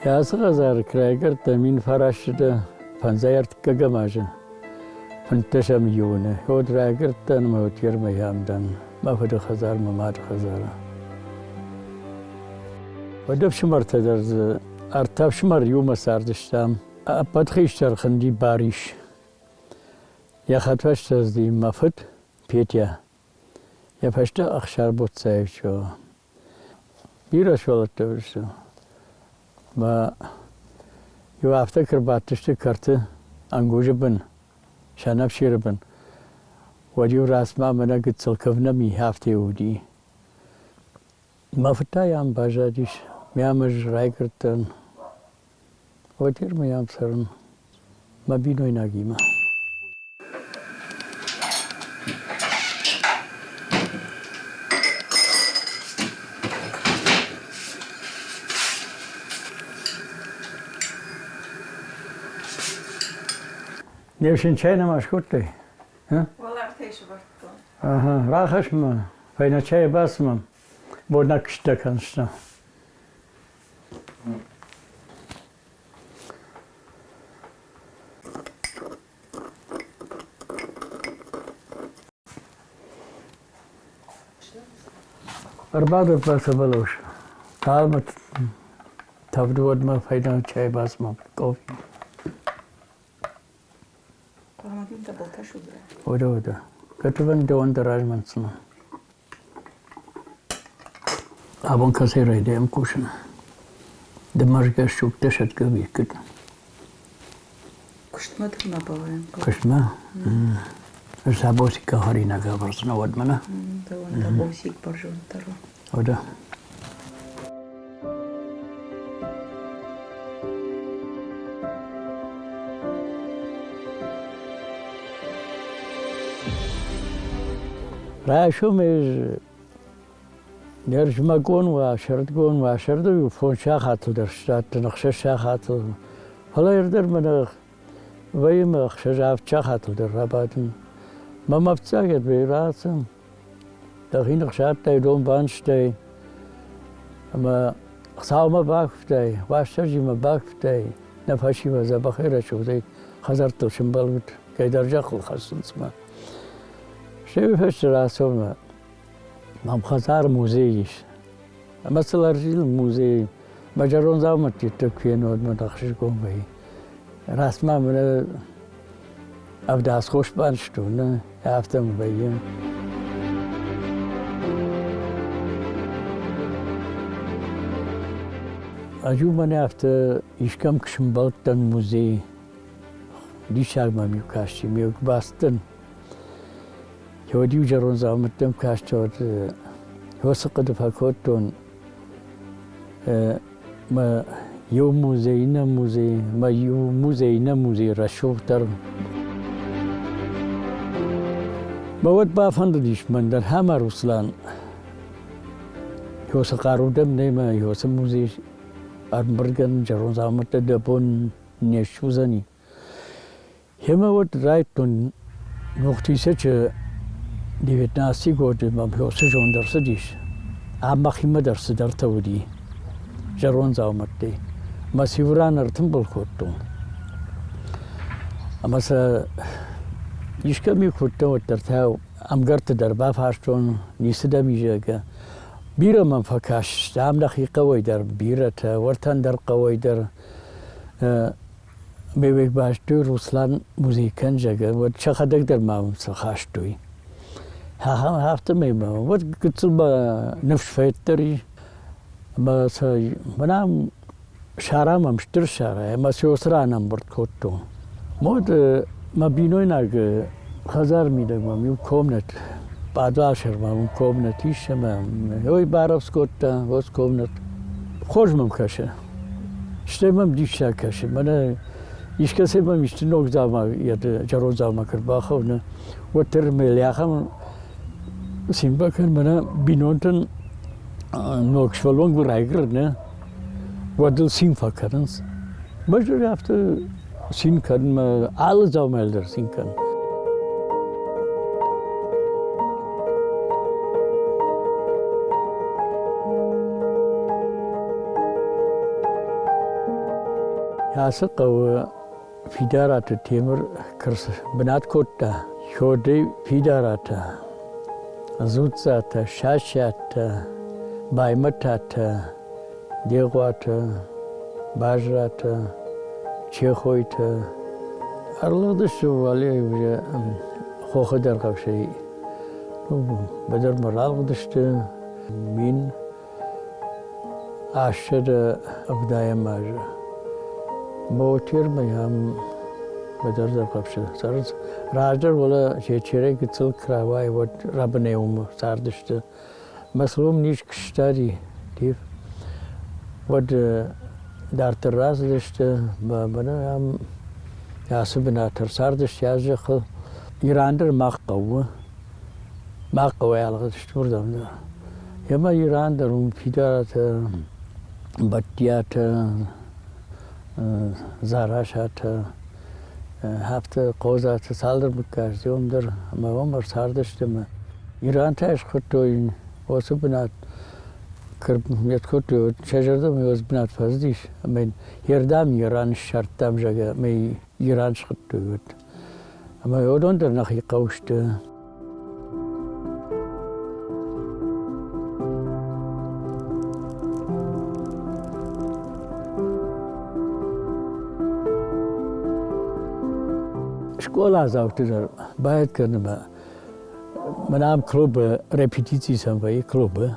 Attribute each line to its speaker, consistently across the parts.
Speaker 1: Ацы хӕдзары крайгӕрдтӕ 1995 азы 15 июны уӕд райгуырдтӕн ӕмӕ уӕд Ермӕйӕм дӕн мӕ фыды хӕдзар, мӕ мады хӕдзары. Уӕд ӕфсымӕртӕ дӕр дзы ӕртӕ ӕфсымӕр иумӕ цардыстӕм. Ӕппӕт хистӕр хуынди Барис. Йӕ хӕдфӕстӕ цыди мӕ фыд Петя. Йӕ фӕстӕ Ӕхсар Буцаевич. Бирӕ сывӕллӕттӕ уыдысты. Мӕ иу афтӕ куы рбадтысты кӕрты ӕнгузы бын, сӕнӕфсиры бын, уӕд-иу рацмӕ мӕнӕ гыццыл кӕвнӕ ми афтӕ уыди. Мӕ фыд та йӕм баззадис, мӕм ӕз райгуырдтӕн. Уӕддӕр ма йӕм цӕрын мӕ бинойнагимӕ. Не фсин чай нӕма скодтай?
Speaker 2: Уӕлартӕй сӕвӕрдтон.
Speaker 1: Ага, рахӕсс мӕ, фӕйнӕ чайы бацымӕм, бонӕг куыстытӕ кӕныс. Ӕрбадӕттӕ сӕбӕлос. Талмӕ тӕвд уӕдмӕ фӕйнӕ чай бацымӕм, къофи. Ода, ода. Кӕтывӕн дӕуӕн дӕр размӕнтдзынӕ. Абон кӕцӕй райдайӕм кусын? Ды мӕзгӕ сугтӕ сӕтгӕ виккыд.
Speaker 2: Куыстмӕ дӕр ма бауайын хъӕуы.
Speaker 1: Куыстмӕ? Ӕз та босикка хӕринаг ӕвӕрдзынӕ уӕдмӕ, нӕ?
Speaker 2: Дӕуӕн та босик бӕрзонддӕр у.
Speaker 1: Ода. Райсом ӕз Нӕрзмӕгон уа, сӕрдыгон уа, сӕрды фондз сахатыл дӕр сыстадтӕн, ӕхсӕз сахатыл. Фӕлӕ ӕрдӕр мӕнӕ вӕййы мӕ ӕхсӕз-авд сахатыл дӕр рабадын. Мӕ мӕфцӕгӕт бирӕ дӕхи ныхсадтай, дон банызтай ӕмӕ Хуыцаумӕ бакуывтай, Уастырджимӕ бакуывтай, нӕ фӕсивӕд дзӕбӕхӕй рӕсугъдӕй хӕдзӕрттыл сымбӕлут, кӕйдӕр зӕххыл хӕссынц мӕ. Стӕй уый фӕстӕ рацӕуын мӕм хӕдзары музей ис. Ӕмӕ сыл ӕрзилын музейы. Мӕ зӕронд дзаумӕтты куы фенон, уӕд мын ӕхсызгон вӕййы. Раст ма мын ӕвдадзхос банызтон, нӕ, афтӕ мын вӕййы. Ӕз-иу мӕнӕ афтӕ искӕм куы сымбӕлдтӕн музейы, диссаг мӕм-иу касти, ме бацыдтӕн. Уӕд-иу зӕронд дзаумӕттӕм кастӕуӕд, уыцы хъуыды фӕкодтон, мӕ иу музей, иннӕ музей, мӕ иу музей, иннӕ музей рӕсугъддӕр. Мӕ уӕд бафӕндыдис мӕн дӕр ӕмӕ Руслан, Ёсы хъару дӕм нӕй мӕ ёсы музей ӕрмбырдгӕнӕн зӕронд дзаумӕттӕ дӕ бон не суыдзӕни. Гъемӕ уӕд райдтон ногтисӕджы девятнадцати годы мӕм цы зонд ӕрцыдис, ам мӕхимӕ дӕр цыдӕртӕ уыди зӕронд дзаумӕттӕй. Мӕ иу ран ӕртымбыл кодтон. Ӕмӕ сӕ искӕм-иу куы уыдтӕн, уӕддӕр та ӕмгӕртты дӕр бафарстон, ницы дӕм и, зӕгъгӕ. Бирӕ мӕм фӕкастысты, ам нӕхи хъӕуӕй дӕр бирӕтӕ, уӕртӕ ӕндӕр хъӕуӕй дӕр. Меуегбасты Руслан музейкӕн, зӕгъгӕ, уӕд сӕхӕдӕг дӕр ма уым цы хастой. Афтӕмӕй ма уӕд гыццыл ма ныфс феддӕр и. Ӕмӕ сӕ мӕнӕ сара мӕм стыр сара, ӕмӕ сӕ уыцы ран ӕмбырд кодтон. Мод мӕ бинойнаг хӕдзар мидӕг мӕм иу комнат, пъадвал сӕрмӕ мын комнат ис ӕмӕ ой барӕвдз кодта, уыцы комнат. Хорз мӕм кӕсы. Стӕй мӕм диссаг кӕсы, мӕнӕ искӕцӕй мӕм исты ног дзаума, зӕронд дзаума куы ӕрбахауы, уӕддӕр мӕ ахӕм цин бакӕн, мӕнӕ бинонтӕн ног сывӕллон куы райгуырд, нӕ, уӕд ыл цин фӕкӕнынц. Мӕ зӕрдӕ афтӕ цин кӕнын, мӕ алы дзаумайыл дӕр цин кӕнын. Ацы хъӕуы Фидараты Темыр бынат кодта. Ходӕй Фидаратӕ, Дзуццатӕ, Сасиатӕ, Баймӕтатӕ, Дегъуатӕ, Базратӕ, Чехойтӕ. Ӕрлыгъдысты уӕле уже хохы дӕргъӕвсӕй. Быдырмӕ ралыгъдысты 1870 азы. Ботермӕ ам быдырдӕр хъӕбысы цӕрынц. Раздӕр уӕлӕ Чечерӕй гыццыл кравай уӕд рӕбынӕй уым цардысты. Мӕ низ куы сыстади, тиф, уӕд дарддӕр рацыдысты мӕнӕ ам ацы бынаты ӕрцардысты а зӕххыл. Иран дӕр мах хъӕуы. Мах хъӕуӕй алыгъдысты уырдӕм дӕр. Ӕмӕ Иран дӕр уым Фидаратӕ, Бӕттиатӕ, Дзарасатӕ, афтӕ Хъозаты цалдӕр мыггаджы уым дӕр ӕмӕ уым ӕрцардысты ӕмӕ Ирантӕ схуыдтой уыцы бынат кодтой, сӕ зӕрдӕмӕ уыцы бынат фӕцыдис ӕмӕ йын йе рдӕм Иран ссардтам, зӕгъгӕ, ӕмӕ Иран схуыдтой уӕд. Ӕмӕ уыдон дӕр нӕхи хъӕу сты. Скъоладзауты дӕр баэт кӕнынмӕ мӕнӕ ам клубы репетици сӕм вӕййы клубы.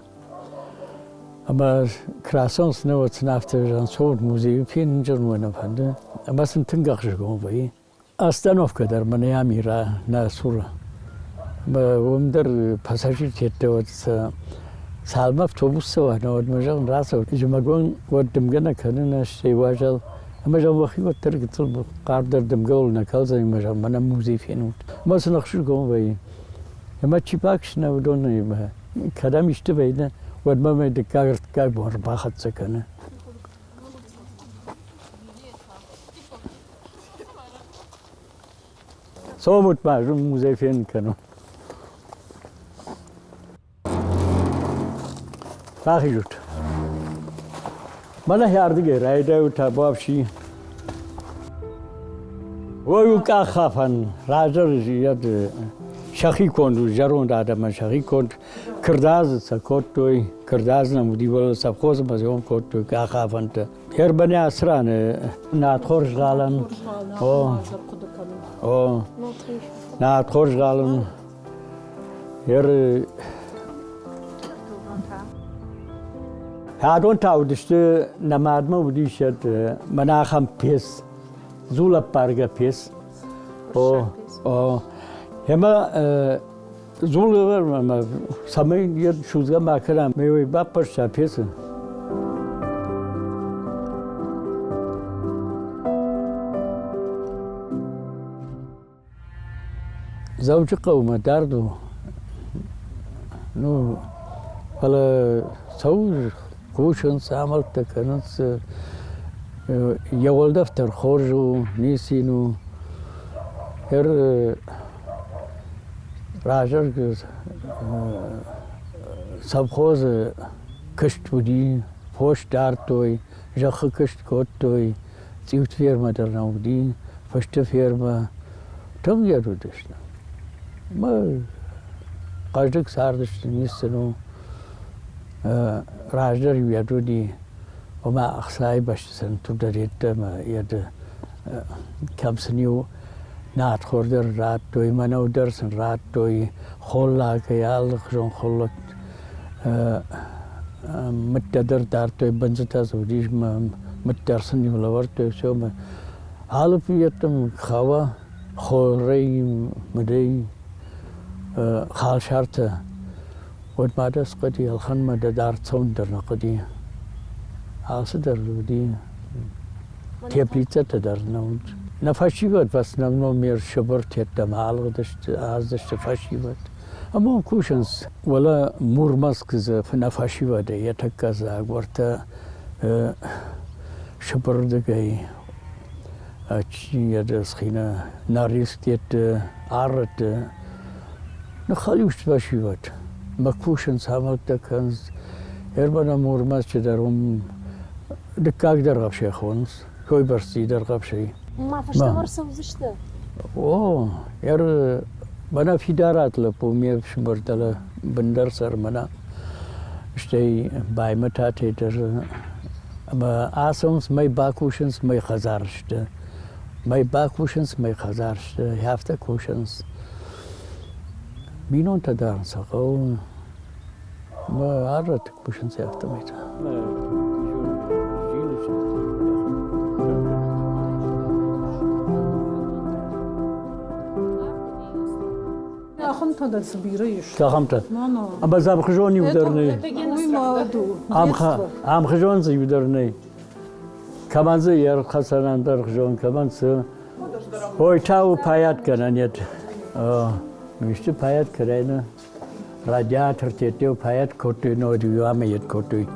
Speaker 1: Ӕмӕ красонс нӕ уӕд сын афтӕ зӕгъын, музейы фенынджын уӕ нӕ фӕнды. Ӕмӕ сын тынг ӕхсызгон вӕййы. Остановкӕ дӕр мӕнӕ ам ира нӕ цуры. Ӕмӕ уым дӕр пассажиртӕ уӕд цалынмӕ автобус цӕуа, уӕдмӕ зӕгъын рацӕут. Зымӕгон уӕд дымгӕ нӕ кӕны, нӕ стӕй уазал. Ӕмӕ зӕгъын, уӕхи уӕддӕр гыццыл хъармдӕр дымгӕ уыл нӕ кӕлдзӕн, ӕмӕ зӕгъын, мӕнӕ музей фенут. Ӕмӕ сын ӕхсызгон вӕййы. Ӕмӕ чи баксына, уыдон кӕдӕм исты вӕййы, уӕдмӕ мӕ дыккаг-ӕртыккаг бон ӕрбахӕццӕ кӕны. Цомут ма, музей фенын кӕнон. Рахизут. Мӕнӕ ардыгӕй райдайут табуафси. Ой, у къаххафӕн раздӕр сӕхи конд у, зӕронд адӕмӕн сӕхи конд. Кырдадзы сӕ кодтой, кырдадз нӕм уыди, совхозы музеон кодтой къахафӕнтӕ. Ӕрбанӕ ацы раны надхор згъӕлӕн. О, о, надхор згъӕлӕн. Ер Адон та уыдысты, нӕ мадмӕ уыдис мӕнӕ ахӕм пец, дзулӕппаргӕ пец. О, о. Ӕмӕ дзул ӕмӕ цӕмӕй йӕ судзгӕ ма кӕна, мӕ уый баппӕрста пецы. Дзӕуджыхъӕумӕ дард у. Ну, фӕлӕ цӕуы, кусынц, амӕлттӕ кӕнынц. Йӕ уӕлдӕф дӕр хорз у, ницы йын у. Раздӕр совхозы куыст уыди, фос дардтой, зӕххы куыст кодтой, цъиут фермӕ дӕр нӕ уыди, фысты фермӕ. Тынг йед уыдысты. Мӕ хъӕздыг цардысты, ницы ну. Раздӕр-иу йед уыди, ома ӕхцайы бӕсты сын тугдӕр ӕмӕ йед кӕм сын-иу надхор дӕр радтой, мӕнӕу дӕр сын радтой, холлагӕй алыхуызон холлаг мыдтӕ дӕр дардтой, бындзытӕ дзы уыдис, мыд дӕр сын-иу лӕвӕрдтой, все. Алы фыййӕгтӕм хауа хорӕй, мыдӕй, халсартӕ, уӕд ма дӕ схъуыди ӕлхӕнмӕ дӕ дард цӕуын дӕр нӕ хъуыди. Алцыдӕр уыди. Теплицӕтӕ дӕр нӕ уыд. Нӕ фӕсивӕд в основном ме рсыбыртӕ ӕмӕ алыгъдысты, аздысты фӕсивӕд. Ӕмӕ уым кусынц. Уӕлӕ Мурманск дзы нӕ фӕсивӕдӕй йӕ тӕккӕ дзаг уӕртӕ Сыбырдыгӕй чи йӕ схина Норильскты арӕтты ныххӕлиу сты фӕсивӕд. Мӕ кусынц, амӕлттӕ кӕнынц. Ӕрбанӕ Мурмансчы дӕр уым дыккаг дӕргъӕвсӕй хонынц. Хойбӕрц дӕргъӕвсӕй.
Speaker 3: Ма фӕстӕмӕ ӕрцӕудзысты?
Speaker 1: О, ӕр мӕнӕ фидарат лӕппу ме фсымӕр дӕлӕ бындӕр сӕр мӕнӕ. Стӕй Баймӕтатӕй дӕр ӕмӕ ацӕуынц, мӕй бакусынц, мӕй хӕдзар сты. Мӕй бакусынц, мӕй хӕдзар сты, афтӕ кусынц. Бинонтӕ дарынц сӕ хъӕуы. Мӕ арӕтты кусынц афтӕмӕй та.
Speaker 4: Ахӕмтӕ дӕр цы бирӕ ис.
Speaker 1: Ахӕмтӕ. Ӕмӕ дзы ӕмхуызон иу дӕр нӕй.
Speaker 4: Уый ма у.
Speaker 1: Ӕмхуызон дзы иу дӕр нӕй. Кӕмӕн дзы йе рхӕцӕнӕн дӕр хызон, кӕмӕн цы. Ой, та у пайат кӕнӕн ет. Исты пайат кӕнӕ радиатортӕ пайат кодтой, ноджы ӕмӕ йед кодтой.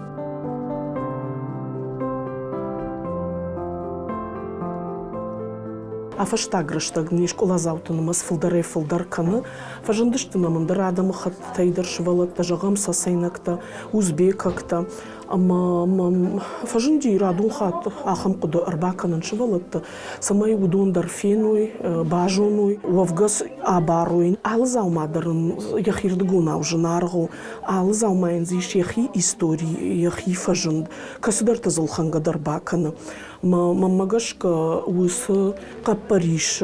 Speaker 5: А фӕстаг рӕстӕг не скъоладзауты нымӕц фылдӕрӕй-фылдӕр кӕны. Фӕзындысты нӕм ӕндӕр адӕмыхӕттытӕй дӕр сывӕллӕттӕ, зӕгъӕм, цӕцӕйнӕгтӕ, узбекӕгтӕ. Ӕмӕ мӕм фӕзынди радон хатт ахӕм хъуыды ӕрбакӕнын сывӕллӕтты, цӕмӕй уыдон дӕр феной, базоной, уӕвгӕ абарой. Алы дзаума дӕр ын йӕхирдыгонау зынаргъ у, алы дзаумайӕн дзы ис йӕхи истори, йӕхи фӕзынд, кӕцыдӕртӕ дзы ӕлхӕнгӕ дӕр бакӕны. Мӕнмӕ гӕсгӕ, уыцы хъӕппӕрис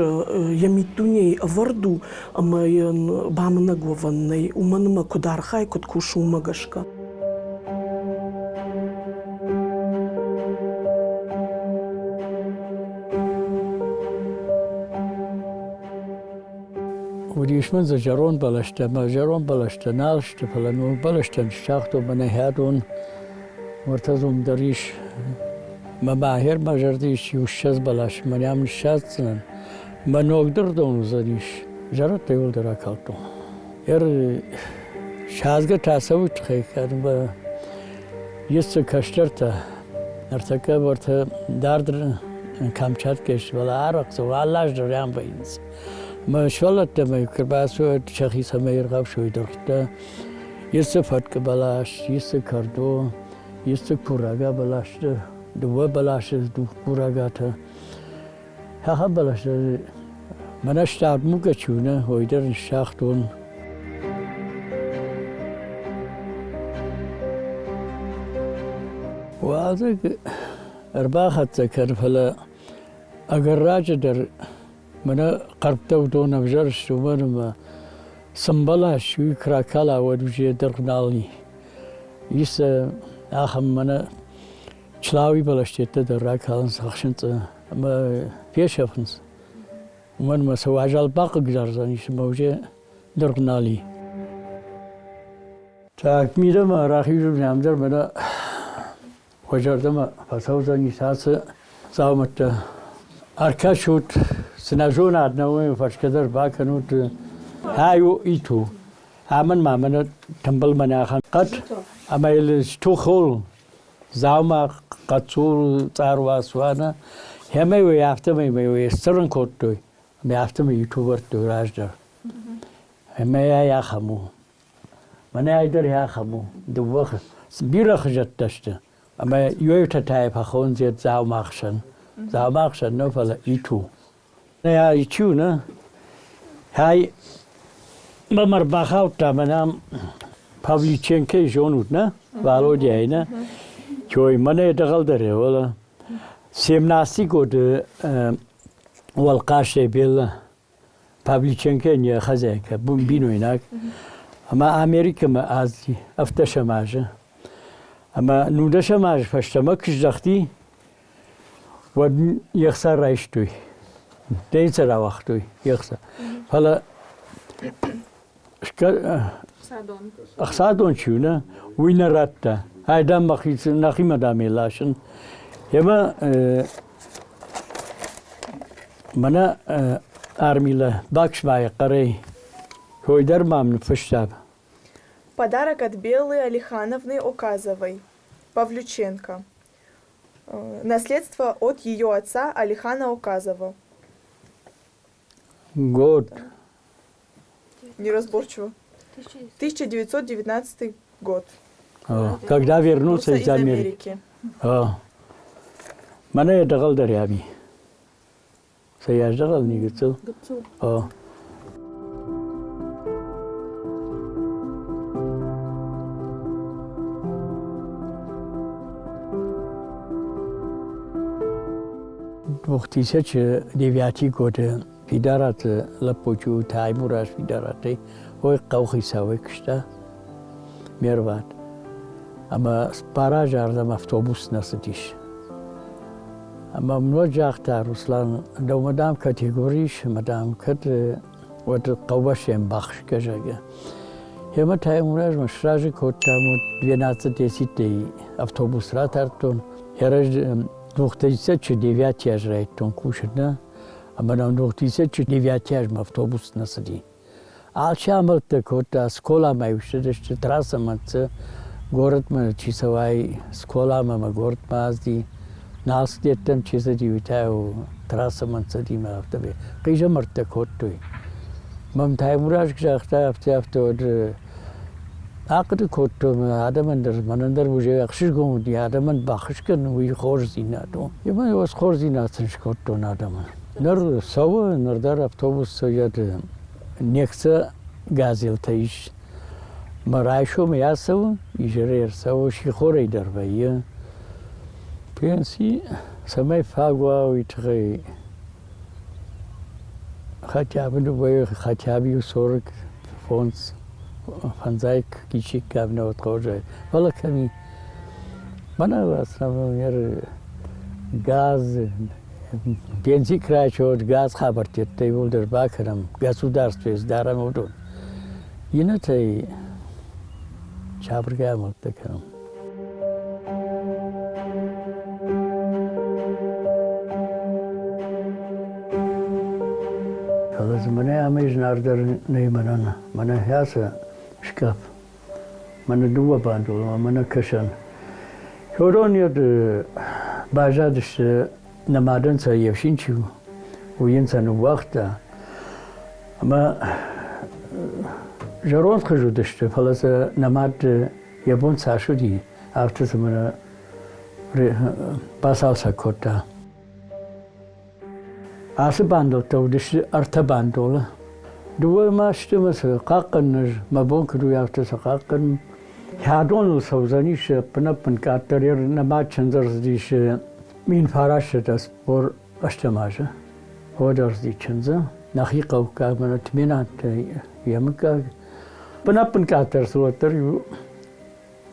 Speaker 5: йӕ миддунейы ӕвӕрд у ӕмӕ йын бамынӕг уӕвӕн нӕй, уымӕн ӕмӕ куыд архайы, куыд кусы, уымӕ гӕсгӕ.
Speaker 1: Уыдис мын дзы зӕронд бӕлӕстӕ ӕмӕ зӕронд бӕлӕстӕ нал сты, фӕлӕ ног бӕлӕстӕн сагътон мӕнӕ хӕдон. Уӕртӕ дзы уым дӕр ис. Мӕ махер мӕ зӕрды ис иу 20 бӕлас, мӕнӕ ам ныссадздзынӕн. Мӕ ног дыргъдон уыдзӕнис. Зӕрӕдтӕ иуылдӕр акалдтон. Ӕр садзгӕ та цӕуы тыххӕй, кӕд мӕ ис кӕстӕртӕ, ныртӕккӕ уӕртӕ дард Камчаткӕйы сты, фӕлӕ арӕх цӕуы, алы аз дӕр ам вӕййынц. Мӕ сывӕллӕттӕ мӕ куы рбацӕуӕд, сӕхи цӕмӕй ирхӕфсой дыргътӕ, ис дзы фӕткъы бӕлас, ис дзы кӕрдо, ис дзы курага бӕлӕстӕ, дыууӕ бӕласы курагатӕ. Ахӕм бӕлӕстӕ мӕнӕ ставд муггӕ чи у, нӕ, уый дӕр ныссагътон. Уалдзӕг ӕрбахӕццӕ кӕн, фӕлӕ ӕгӕр раджы дӕр мӕнӕ хъӕрттӕ уыдон ӕвзӕр сты, уымӕн ӕмӕ цы мбӕлас, уый куы ракӕла, уӕд уже дыргъ нал и. Ис ахӕм мӕнӕ Члауи бӕлӕстӕттӕ дӕр ракалынц ӕхсынцъы ӕмӕ фесӕфынц. Уымӕн ӕмӕ сӕ уазал бахъыгдардзӕнис ӕмӕ уже дыргъ нал и. Так, мидӕмӕ рахизын дӕр мӕнӕ уӕ зӕрдӕмӕ фӕцӕудзӕнис ацы дзаумӕттӕ. Ӕркӕсут, цы нӕ зонат, нӕ уый фӕрсгӕ дӕр бакӕнут. Ай у иту. Амӕн ма мӕнӕ тымбыл мӕнӕ ахӕм хъӕд ӕмӕ йыл стухол дзаума хъӕццул цъаруа-суана. Ӕмӕ уый афтӕмӕй мӕ уый сцырын кодтой, ӕмӕ афтӕмӕй итувӕрдтой раздӕр. Ӕмӕ ай ахӕм у. Мӕнӕ ай дӕр ахӕм у. Дыууӕ бирӕ хызӕттӕ сты. Ӕмӕ иуӕйтӕ та фӕхонынц йӕ дзаумахсӕн. Дзаумахсӕн нӕ, фӕлӕ иту. Ай чи у, нӕ? Ай мӕм ӕрбахаудта мӕнӕ Павличенкойы зонут, нӕ? Валодяйы, нӕ? Чой, мӕнӕ дӕгъӕлдӕр уӕлӕ. Семнадцати годы уӕлхъасӕй Белла Павличенко не хозяйка, бинойнаг. Ӕмӕ Америкӕмӕ азди ӕвддӕсӕм азы. Ӕмӕ нудӕсӕм азы фӕстӕмӕ куы здӕхти, уӕд йе хца райстой. Пенсия рауагътой йе хца. Фӕлӕ ӕхцадон чи у, нӕ, уый нӕ радта. Ай, дам, нӕхимӕ, дам, ӕй ласын. Ӕмӕ мӕнӕ армилӕ баксмайы хъӕрӕй хой дӕр мӕм ныффыста.
Speaker 6: Подарок от Беллы Алихановны Оказовой. Павлюченко. Наследство от ее отца Алихана Оказова.
Speaker 1: Год.
Speaker 6: Неразборчиво. 1919 год.
Speaker 1: Когда вернулся из Америки. Мӕнӕ йӕ дӕгъӕл дӕр ами. Сӕ йас дӕгъӕл ни гыццыл?
Speaker 5: Гыццыл.
Speaker 1: О. Двухтысячи девятый годы Фидараты лӕппу Таймураз Фидаратӕй ой хъӕухицауӕй куыста ме рвад. Ӕмӕ цыппар ардӕм автобус нӕ цыдис. Ӕмӕ мын уӕд загъта Руслан, дӕумӕ, дам, категори ис, ӕмӕ, дам, кӕд уӕд хъӕубӕсты ӕмбӕхсгӕ, зӕгъгӕ. Емӕ Таймуразмӕ сразы кодтам, уӕд 12 деситтӕй автобус ратардтон. Йӕ двухтысячи девятый аз райдтон кусын, нӕ? Ӕмӕ нӕм двухтысячи девятый азмӕ автобус нӕ цыди. Алчи амӕлттӕ кодта, скъоламӕ-иу ссыдысты, трассӕмӕ горӕтмӕ чи цӕуай, скъоламӕ ӕмӕ горӕтмӕ азди. Нал цыдӕттӕм чи цыди, уый та-иу трассӕмӕ цыди ӕмӕ афтӕ хъизӕмӕрттӕ кодтой. Мӕм Таймураз куы загъта, афтӕ, афтӕ уӕд ахъуыды кодтон, адӕмӕн дӕр, мӕнӕн дӕр уже ӕхсызгон уыди, адӕмӕн баххуыс кӕнын, уый хорздзинад у. Ӕмӕ ӕз хорздзинад сын скодтон адӕмӕн. Ныр цӕуы, ныр дӕр автобус цӕуӕд не хца газелтӕ ис. Мӕ райсомӕй ацӕуы, изӕрӕй ӕрцӕуы, сихорӕй дӕр вӕййы. Пенси цӕмӕй фаг уа, уый тыххӕй хотя бы любой, хотя бы 45 фӕндзай кичиккав нӕ отхожай. Фӕлӕ кӕми? Мӕнӕ например, газ, пенси крайчот газ хабӕрттӕ иууылдӕр бакӕнӕм, государстве сдарӕм уыдон. Иннӕтӕй сабыргай амӕлттӕ кӕнӕм. Фӕлӕ дзы мӕнӕ амӕй зынаргъдӕр нӕй мӕнӕн. Мӕнӕ ацы шкаф. Мӕнӕ дыууӕ бандоны ӕмӕ мӕнӕ кӕсӕн. Уыдон баззадысты, нӕ мадӕн сӕ йе фсин чи у, уый йын сӕ ныууагъта. Ӕмӕ зӕронд хыз уыдысты, фӕлӕ сӕ нӕ мад йӕ бон цас уыди, афтӕ цы мӕнӕ бацалцӕг кодта. Ацы бандӕттӕ уыдысты ӕртӕ бандолы. Дыууӕ ма сты мӕ цы хъахъхъӕнын ӕз, мӕ бон куыд у, афтӕ сӕ хъахъхъӕнын. Хӕдоныл цӕудзӕнис ӕппын-ӕппын къаддӕр нӕма чындз ӕрцыдис 1948 азы. Уӕд ӕрцыди чындзы, нӕхи хъӕуккаг мӕнӕ Тменатты йӕ мыггаг. Ӕппын-ӕппын къаддӕр цы уӕддӕр иу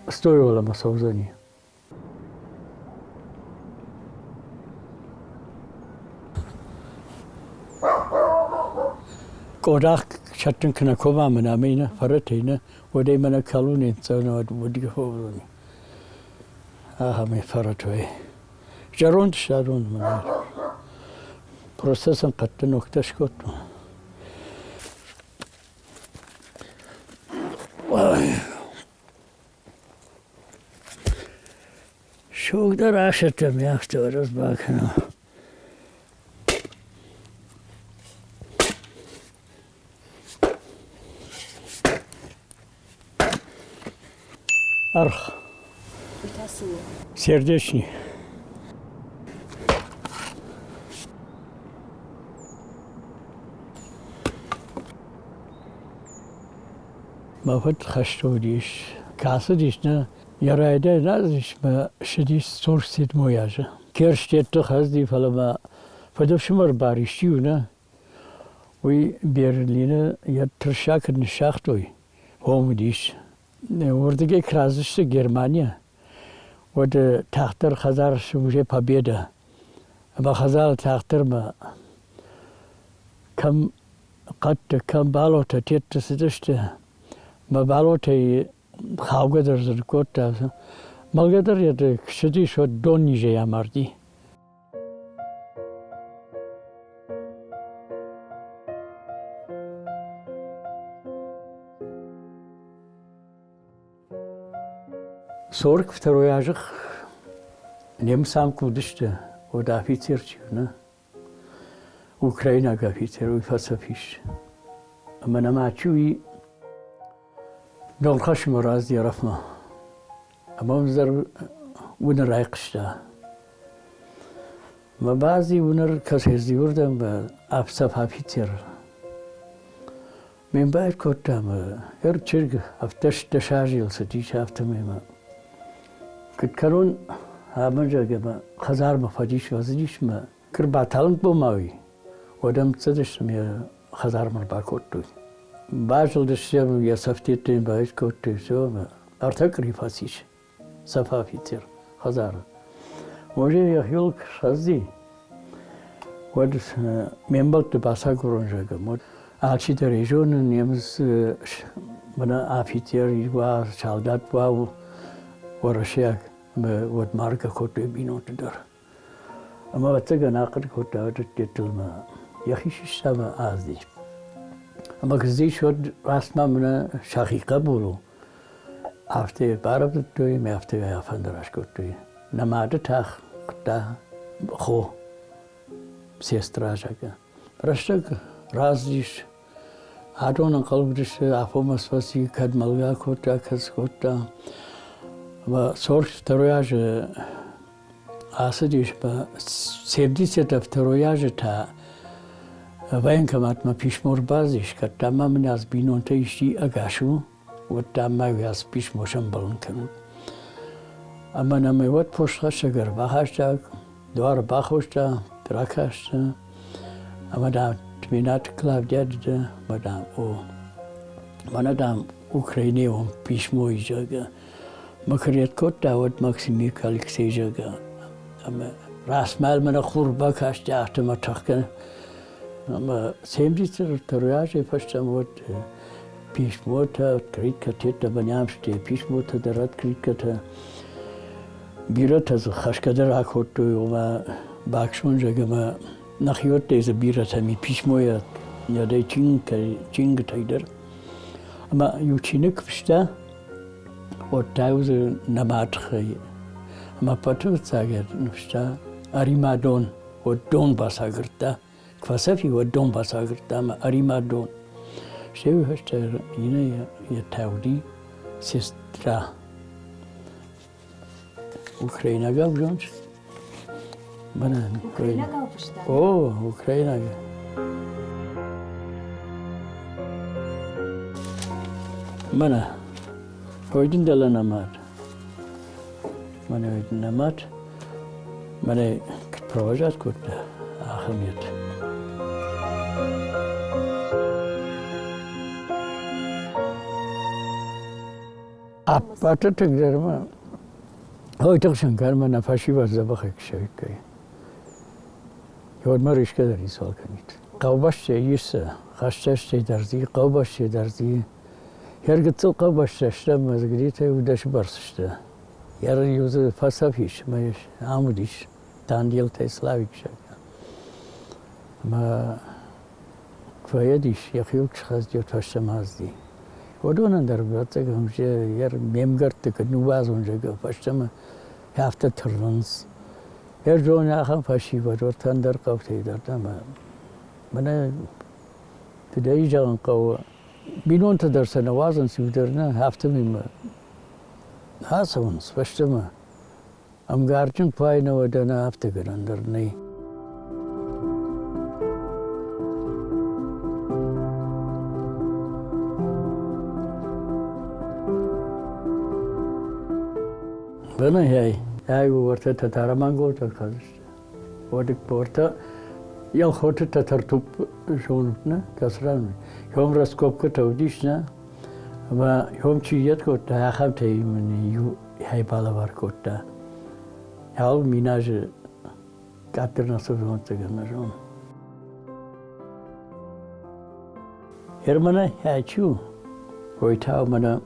Speaker 1: стойломӕ цӕудзӕни. Къодах сӕттын куы нӕ кома мын ӕмӕ йын фӕрӕтӕй нӕ, уӕд ӕй мӕнӕ кӕлун цӕуын уӕдгӕ фӕуыдзӕни. Ахӕмӕй фӕрӕтӕй. Зӕронд зӕронд мын Просто сын хъӕдты ногтӕ скодтон. Сугдӕр асӕттӕм афтӕ ӕз бакӕнӕм. Арх. Сердечный. Мӕ фыд хӕсты уыдис. Кӕцыдис нӕ, йӕ райдайӕн азисмӕ ссыдис 47 азы. Керстетты хӕцыди, фӕлӕ ма фыдыфсымӕр баристи-иу нӕ, уый Берлины йӕ тырыса куыд ныссагътой, уым уыдис. Уырдыгӕй куы рацыдысты Германийӕ, уӕд тагъддӕр хӕдзар уже Победа. Ӕмӕ хӕдзары тагъддӕрмӕ кӕм хъӕдты кӕм балотӕ тедты цыдысты, мӕ балотӕй хаугӕ дӕр дзы кодта. Мӕлгӕ дӕр йӕ цыдис, уӕд доннизӕй амарди. 42-й азы немыц ам куы уыдысты, уӕд афицер чи у, нӕ? Украинаг афицер, уый фӕцӕф ис. Ӕмӕ нӕм ачи уый донхӕссынмӕ рацыди Ӕрӕфмӕ. Ӕмӕ уым дӕр уыны райхъуыста. Мӕ бази уынӕр кӕсӕдзи уырдӕм ӕфсӕф афицер. Ме мбал кодта ӕмӕ ӕрчызг ӕвддӕс азы цыдис, афтӕмӕй мӕ куыд кӕрон амӕзӕг ӕмӕ хӕдзармӕ фӕдис фӕцыдис мӕ куы рбаталынггомау и, уӕд ӕм цыдысты ӕмӕ йӕ хӕдзармӕ ӕрбакодтой. Базылдысты йӕм, йӕ цӕфтӕ йын баиу кодтой, все ӕмӕ ӕртӕ къуыри фӕцис цӕф афицер хӕдзары. Може йӕхиуыл куы схӕцыди, уӕд ме мбӕлтты бацагурон, зӕгъӕм, уӕд алчидӕр ӕй зоны, немыц мӕнӕ афицер уа, салдат уа, уӕрӕсейаг, ӕмӕ уӕд маргӕ кодтой бинонты дӕр. Ӕмӕ ӕвӕццӕгӕн ахъуыды кодта ӕрдӕгтыл мӕ йӕхи систа ӕмӕ азди. Ӕмӕ куы уӕд раст ма мӕнӕ сӕхи хъӕбул у, афтӕ йӕ барӕвдыдтой ӕмӕ афтӕ йӕ афӕндарас кодтой. Нӕ мады тагъдта хо, сестра, зӕгъгӕ. Рӕстӕг раздис, адон ӕнхъӕл уыдысты, афонмӕ фӕци, кӕд мӕлгӕ кодта, кӕд цы кодта. Ӕмӕ 42 азы ацыдис 72 азы та военкоматмӕ писмо ӕрбацыдис, кӕд дам ма мын аз бинонтӕ исчи ӕгас у, уӕд дам ма уӕз писмо сӕмбӕлын кӕнут. Ӕмӕ нӕм уӕд постхӕссӕг ӕрбахаста, дуар бахоста, ракаста, ӕмӕ дам Тменаты Клавдия дӕ, ӕмӕ дам, о, мӕнӕ дам Украинӕйы писмойы, зӕгъгӕ, Мӕ куы кодта, уӕд Максимик Алексей, зӕгъгӕ, ӕмӕ рӕстмӕ мӕнӕ хур бакасти, афтӕ мӕ тӕхгӕ. Ӕмӕ 72 азӕй фӕстӕмӕ уӕд писмотӕ, открыткӕтӕ банямсты, писмотӕ дӕр, открыткӕтӕ. Бирӕтӕ дзы хӕсгӕ дӕр акодтой, ома баксон, зӕгъгӕ, ӕмӕ нӕхиуӕттӕй дзы бирӕтӕ ми писмойӕ чингуытӕй дӕр. Ӕмӕ иу чиныг фыста, Уӕдта-иу дзы нӕ мадхӕй ӕмӕ ӕппӕты фыццаг ныфста ӕри-ма дон, уӕд дон бацагуырдта. Куы фӕцӕф и, уӕд дон бацагуырдта ӕмӕ ӕри-ма дон. Стӕй уый фӕстӕ Нинӕ йӕ тӕвди сестра. Украинагау зоныс? Мӕнӕ
Speaker 3: Украинагау фыста?
Speaker 1: О, украинаг. Мӕнӕ, хойдын дӕлӕ нӕ мад. Мӕнӕ хойдын нӕ мад. Мӕнӕ куыд провожать кодта, ахӕм ет. Ӕппӕты тынгдӕр ма Ой, тыхсын кӕн, мӕнӕ фӕсивӕд дзӕбӕхӕй куы сӕвиккой. Уӕд ма рисгӕ дӕр ницуал кӕнид. Хъӕубӕстӕ ис, хӕстӕстӕй дӕр дзы, хъӕубӕстӕ дӕр дзы. Йӕ гыццыл хъӕубӕстӕ сты ӕмӕ дзы где-то иу бӕрц сты. Йӕ иу дзы фӕцӕф ис ӕмӕ ам уыдис Танделтӕй Славик, зӕгъгӕ. Ӕмӕ куы фӕедис, йӕхиуыл куы схӕцыди, уӕд фӕстӕмӕ ацыди. Уыдонӕн дӕр, ӕвӕццӕгӕн, ме мгӕртты куыд ныууадзон, зӕгъгӕ, фӕстӕмӕ афтӕ тырнынц. Йӕ зоны ахӕм фӕсивӕд, уӕртӕ ӕндӕр хъӕутӕй дӕр ӕмӕ мӕнӕ фыдӕй зӕгъын хъӕуы, бинонтӕ дӕр сӕ нӕ уадзынц иу дӕр нӕ, афтӕмӕй мӕ ацӕуынц фӕстӕмӕ. Ӕмгарджын куы уай, нӕ уӕдӕ нӕ афтӕ гӕнӕн дӕр нӕй. Бынӕй ай уӕртӕ тӕтӕр-монголтӕ кадысты. Уӕд уӕртӕ Елхоты тӕтӕртупп зонут, нӕ? Кӕцы ран? Йом раскопкӕтӕ уыдис, нӕ? Ӕмӕ йом чи йед кодта, ахӕмтӕй мын иу хай балӕвар кодта. Ал миназы къаддӕр нӕ цӕвзонддзӕгӕн нӕ зоны. Германӕ чи у, уый та мӕнӕ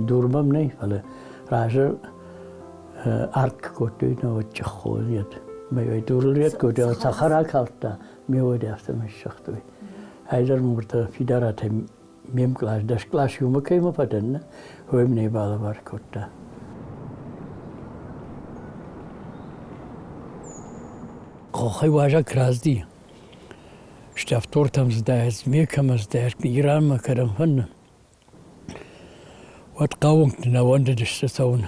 Speaker 1: дурмӕм нӕй, фӕлӕ разы арт кодтой, науӕд чъыххонет. Мӕ дурыл ред кодтой, цӕхӕр акалдта, ме уӕд афтӕмӕй ссыгътой. Ӕдӕр муртӕ фидаратӕй ме мкълас, дӕс кълас иумӕ кӕимӕ фӕдӕн, уый мын ӕй балӕвар кодта. Къохӕй уазӕг разди. Стӕвддуртӕм здӕхт, Меккӕмӕ здӕхт, Иранмӕ кӕдӕм фӕнды. Уӕд хъӕуынгты нӕ уӕндыдысты цӕуын.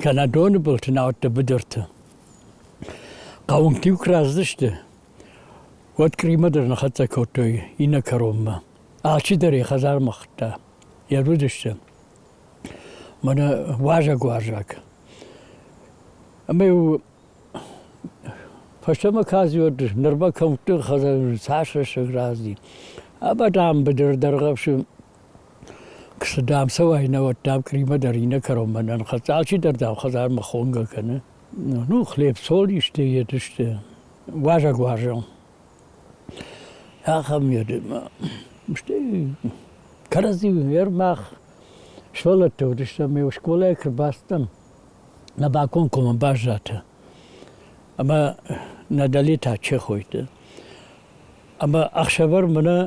Speaker 1: Кӕнӕ доны былты, науӕд быдырты. Хъӕуынгты-иу куы рацыдысты, уӕд Криммӕ дӕр ныхӕццӕ кодтой иннӕ кӕронмӕ. Алчидӕр йӕ хӕдзармӕ хуыдта. Йӕ уыдысты. Мӕнӕ уазӕгуарзаг. Ӕмӕ-иу фӕстӕмӕ кӕдзи уӕд нырмӕ кӕмтты хӕдзары цас рӕстӕг рацыди. Ӕмӕ, дам, быдыры Дӕргъӕвсы цы, дам, цӕуай, нӕ уӕд, дам, Криммӕ дӕр иннӕ кӕронмӕ нӕ ныхӕццӕ. Алчидӕр, дам, хӕдзармӕ хонгӕ кӕны. Ну, хлеб, соль исты йед сты. Уазӕгуарзон. Ахӕм йед. Стӕй кӕрӕдзи ӕрмах сывӕллӕттӕ уыдыстӕм, ме скъолайы куы рбацыдтӕн, нӕ бакомкоммӕ баззадтӕ. Ӕмӕ нӕ дӕле та Чехойты. Ӕмӕ ӕхсӕвӕр мӕнӕ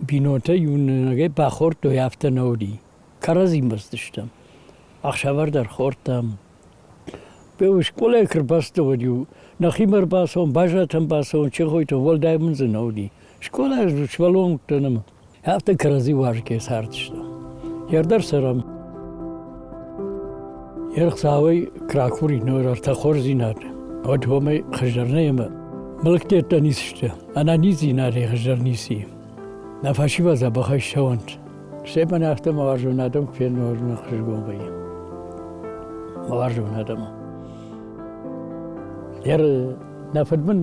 Speaker 1: бинонтӕ иунӕгӕй бахордтой, афтӕ нӕ уыди. Кӕрӕдзи мбӕлдыстӕм. Ӕхсӕвӕр дӕр хордтам. Скъолайы куы рбацыдтӕн, уӕд-иу нӕхимӕ ӕрбацӕуын, базартӕм бацӕуын, Чехойтӕм, уӕлдай мын дзы нӕ уыди. Скъолайы сывӕллон уыдтӕн ӕмӕ афтӕ кӕрӕдзи уарзгӕ цардыстӕм. Ӕрдӕр цӕрӕм. Ӕрхцауӕй Кракури ныр ӕртӕ хорздзинад, уӕд уымӕй хуыздӕр нӕй ӕмӕ мылктӕ ницы сты, ӕнӕниздзинадӕй хуыздӕр ницы и. Нӕ фӕсивӕд дзӕбӕхӕй ссӕуӕнт. Стӕй мӕнӕ афтӕ мӕ уарзон адӕм куы фенын, уӕд мын ӕхсызгон вӕййы. Мӕ уарзон адӕмы. Ер нӕ фыд мын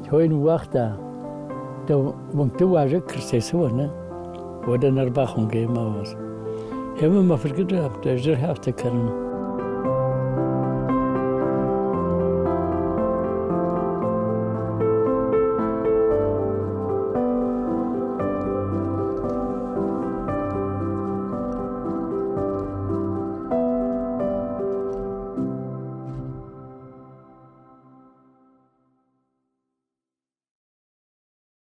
Speaker 1: хой ныууагъта, дӕ уынгты уазӕг куы рцӕйцӕуа, нӕ, уӕд ӕн ӕрбахонгӕ ма уадз. Ӕмӕ мӕ фыдгӕнӕг афтӕ, ӕз дӕр афтӕ кӕнын.